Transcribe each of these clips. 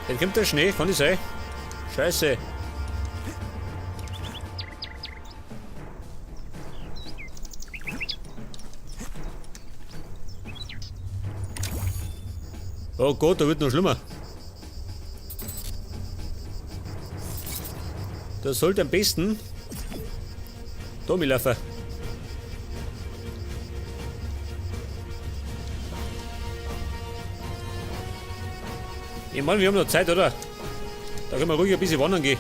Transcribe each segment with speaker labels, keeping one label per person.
Speaker 1: Dann kommt der Schnee, kann das sein? Scheiße. Oh Gott, da wird noch schlimmer. Das sollte am besten da mitlaufen. Ich meine, wir haben noch Zeit, oder? Da können wir ruhig ein bisschen wandern gehen.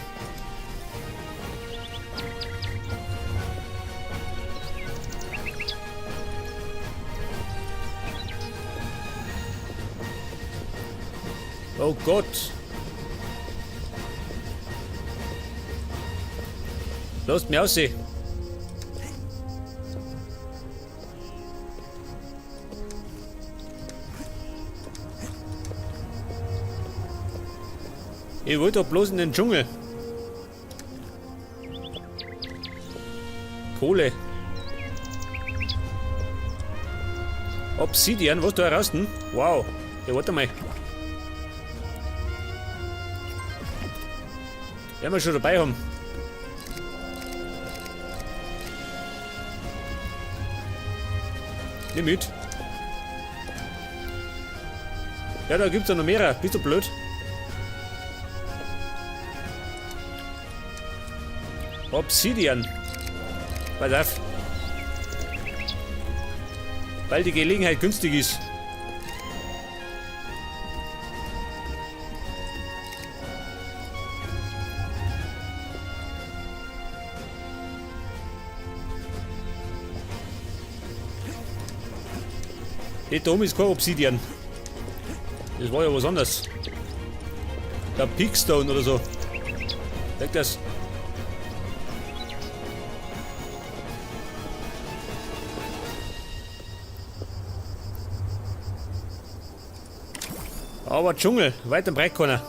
Speaker 1: Oh Gott. Lasst mich aussehen. Ich wollte doch bloß in den Dschungel. Kohle. Obsidian, was da heraus denn? Wow. Ja, warte mal. Werden wir schon dabei haben. Nimm mit. Ja, da gibt's ja noch mehrere. Bist du blöd? Obsidian. Pass auf. Weil die Gelegenheit günstig ist. Da oben ist kein Obsidian. Das war ja was anderes. Der Peakstone oder so. Sag das. Aber Dschungel, weit und breit keiner.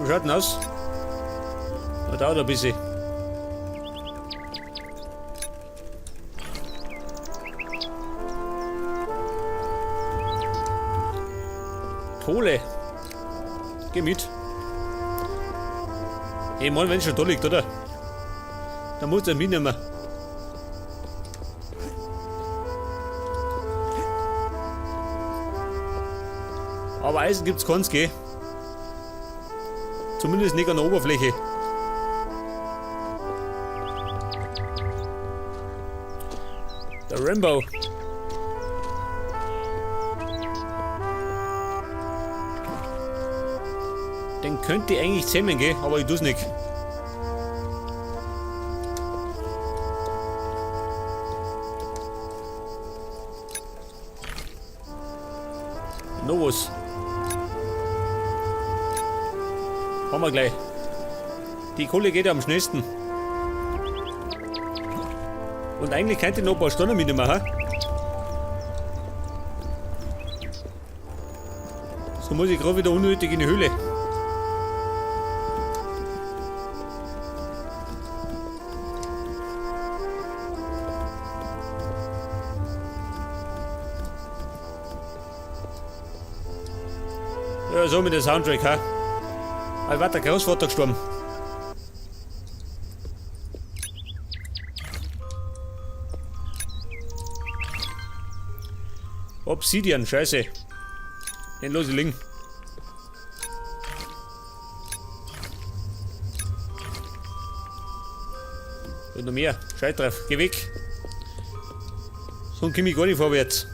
Speaker 1: Wie schaut denn aus? Da dauert ein bisschen. Kohle. Geh mit. Ich mein, wenn es schon da liegt, oder? Dann muss er mitnehmen. Aber Eisen gibt's keins, gell? Zumindest nicht an der Oberfläche. Der Rambo. Den könnte ich eigentlich zähmen, gell? Aber ich tu's nicht. Noch was. Haben wir gleich. Die Kohle geht ja am schnellsten. Und eigentlich könnte ich noch ein paar Stunden mitnehmen, ha? So muss ich gerade wieder unnötig in die Höhle. Ja, so mit dem Soundtrack, ha? Ich war der Großvater gestorben. Obsidian, scheiße. Den lass ich liegen. Und noch mehr. Scheiß drauf, geh weg. So komm ich gar nicht vorwärts.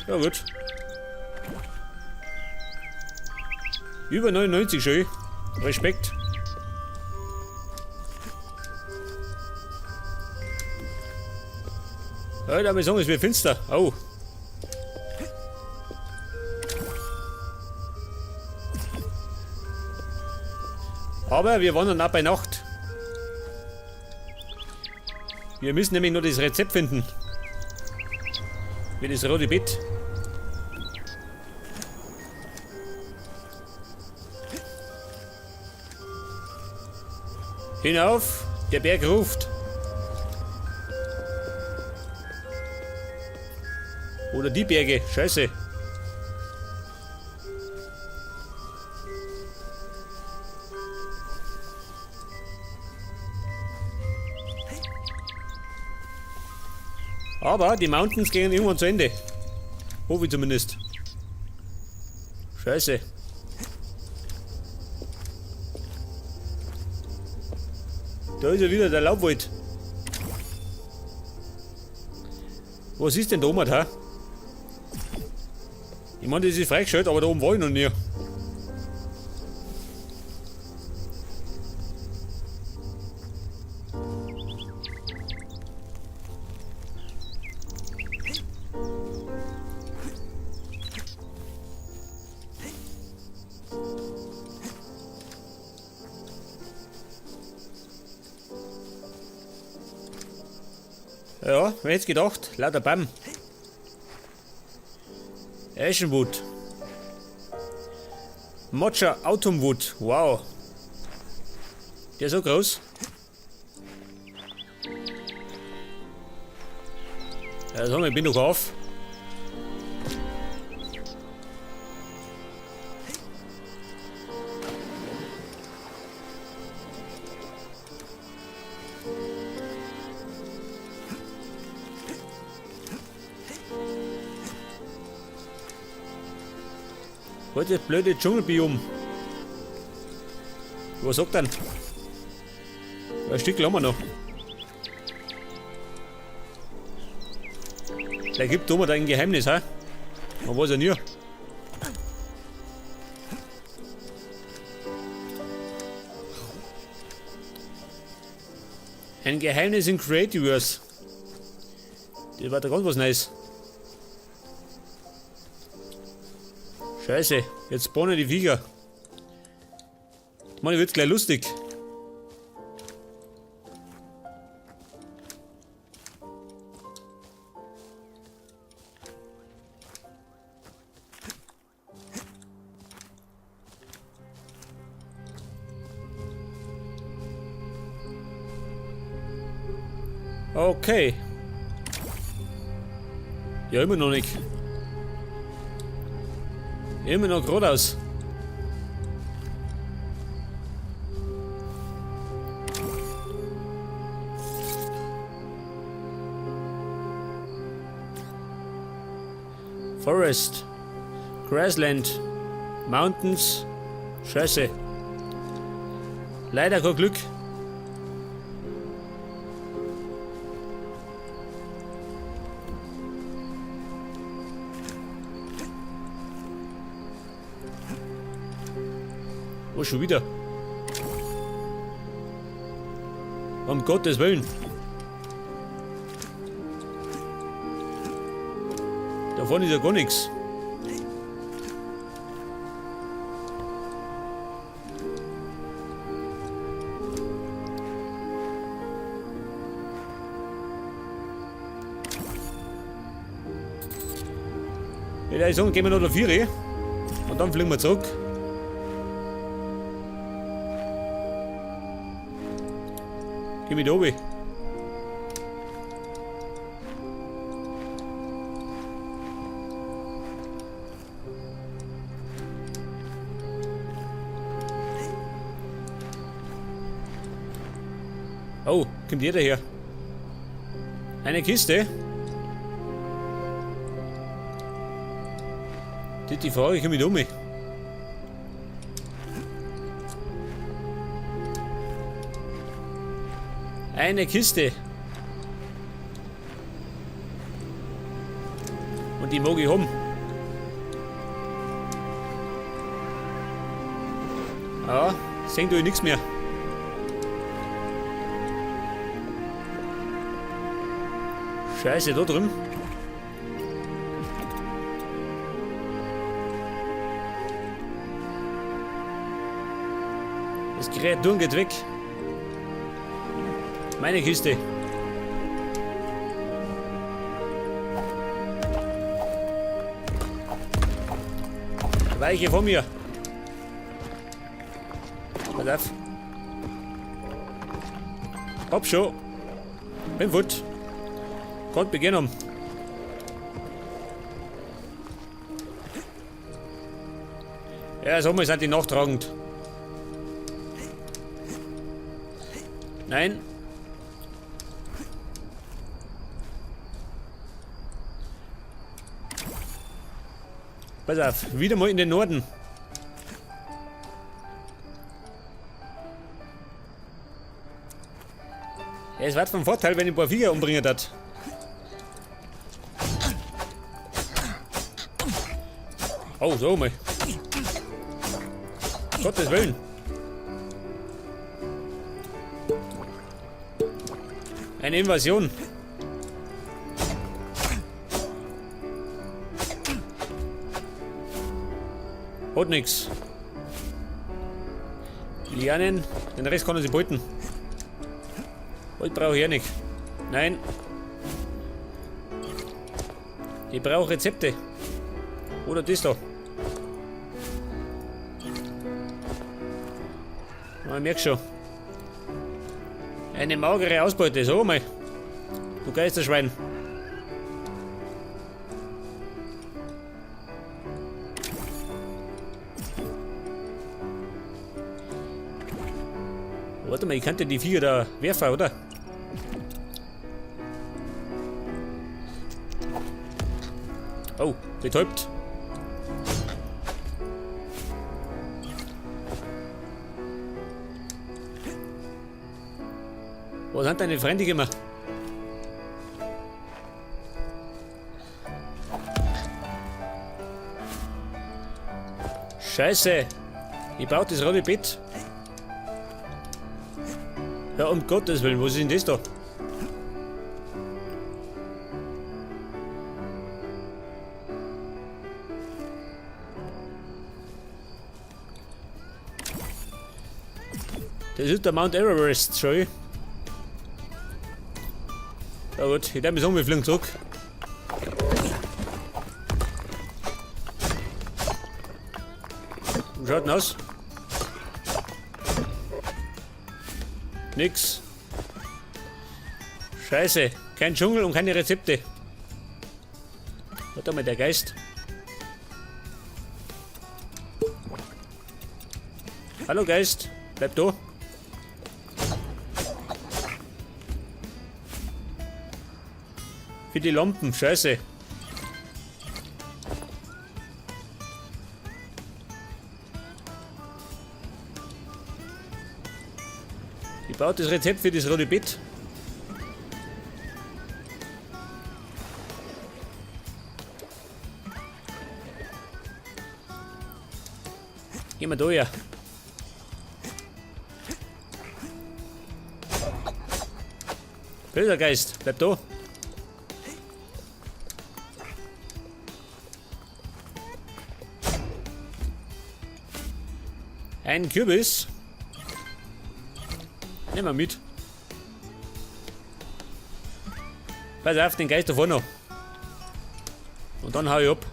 Speaker 1: Ja gut. Über 99 schön. Respekt. Ja, da muss ich sagen, es wird finster. Oh. Aber wir wandern auch bei Nacht. Wir müssen nämlich nur das Rezept finden. Wie das rote Bett. Hinauf, der Berg ruft. Oder die Berge, scheiße. Aber die Mountains gehen irgendwann zu Ende. Hoffe ich zumindest. Scheiße. Da ist ja wieder der Laubwald. Was ist denn da oben, hä? Ich meine, das ist freigestellt, aber da oben war ich noch nie. Ja, wer hätte gedacht, lauter Bam. Ashenwood. Mocha Autumnwood. Wow. Der ist so groß. Ja, so, ich bin noch auf. Was das blöde Dschungelbiom? Was sagt denn? Ein Stück haben wir noch. Der gibt immer ein Geheimnis, hä? Man weiß ja nie. Ein Geheimnis in Creativerse. Das war da ganz was Neues. Scheiße, jetzt spawnen die Viecher. Ich meine, wird gleich lustig. Okay. Ja, immer noch nicht. Immer noch geradeaus. Forest. Grassland. Mountains. Scheiße. Leider kein Glück. Oh, schon wieder. Um Gottes Willen. Da vorne ist ja gar nichts. Ja, ich sage, gehen wir noch der 4 und dann fliegen wir zurück. Geh mit oben. Oh, kommt jeder her. Eine Kiste. Die Frage, komm ich um. Eine Kiste. Und die mag ich haben. Ja, sehen tue ich nichts mehr. Scheiße, da drüben. Das Kreaturen geht weg. Meine Kiste. Weiche von mir. Pass auf. Hab schon. Bin fort. Kann beginnen. Ja, so sind die nachtragend. Nein. Pass auf, wieder mal in den Norden. Ja, es war vom Vorteil, wenn ich ein paar Viecher umbringen hat. Oh, so mal. Gottes Willen. Eine Invasion. Hat nix. Lianen, den Rest kann er sich beuten. Holz brauche ich ja nicht. Nein. Ich brauche Rezepte. Oder das da. Ich merke schon. Eine magere Ausbeute, so mal. Du Geisterschwein. Warte mal, ich könnte die Viecher da werfen, oder? Oh, betäubt. Wo sind deine Freunde gemacht? Scheiße! Ich brauche das rote Bett. Ja, um Gottes Willen, was ist denn das da? Das ist der Mount Everest, schau. Ja gut, ich werde mich sagen, wir fliegen zurück. Wie schaut denn aus? Nix. Scheiße, kein Dschungel und keine Rezepte. Warte mal, der Geist. Hallo Geist, bleib da. Für die Lampen, scheiße. Ich baue das Rezept für das rote Bett. Gehen wir da her. Böser Geist, bleib da. Ein Kürbis. Nehmen wir mit. Pass auf, den Geist da vorne noch. Und dann hau ich ab.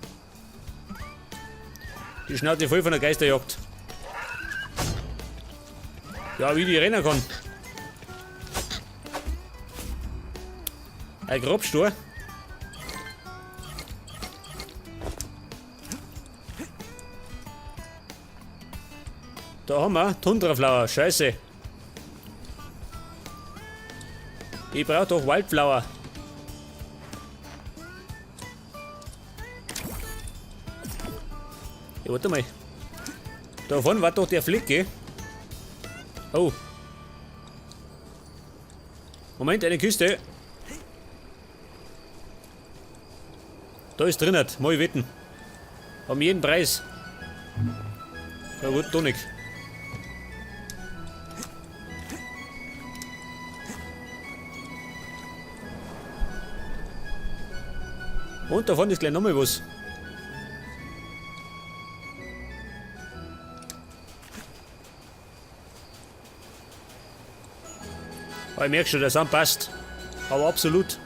Speaker 1: Die Schnauze voll von der Geisterjagd. Ja, wie die rennen kann. Ein Grabstor. Da haben wir Tundraflower, scheiße. Ich brauche doch Wildflower. Ja, warte mal. Da vorne war doch der Fleck, gell? Oh. Moment, eine Kiste. Da ist drin, mal wetten. Um jeden Preis. Ja gut, Tonic. Und davon ist gleich nochmal was. Aber ich merke schon, der Sound passt. Aber absolut.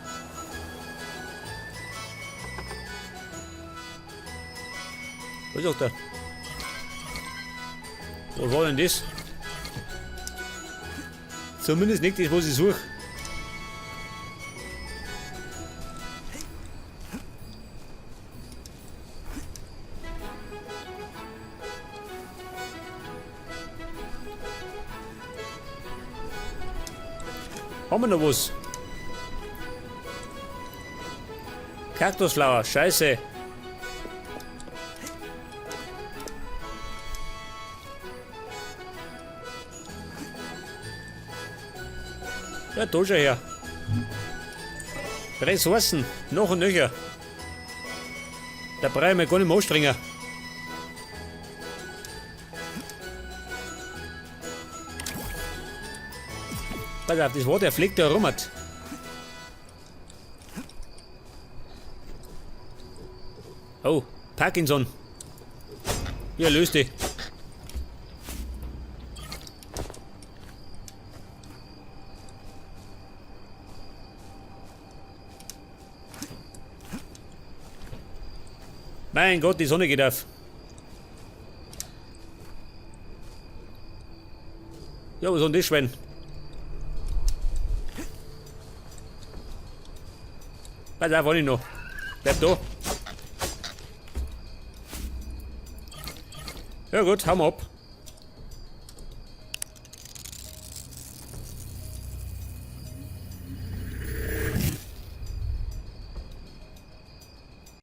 Speaker 1: Was ist auch da? Was war denn das? Zumindest nicht das, was ich suche. Haben wir noch was? Cactus Flower, scheiße. Ja, da schau her. Ressourcen, noch und nöcher. Da brauche ich mich gar nicht mehr anstrengen. Pass auf, das war der Fleck, der rum hat. Oh, Parkinson. Ja, löst dich. Mein Gott, die Sonne geht auf. Ja, was soll denn das, Schwein? Pass auf, ich noch. Bleib da. Ja gut, hauen wir ab.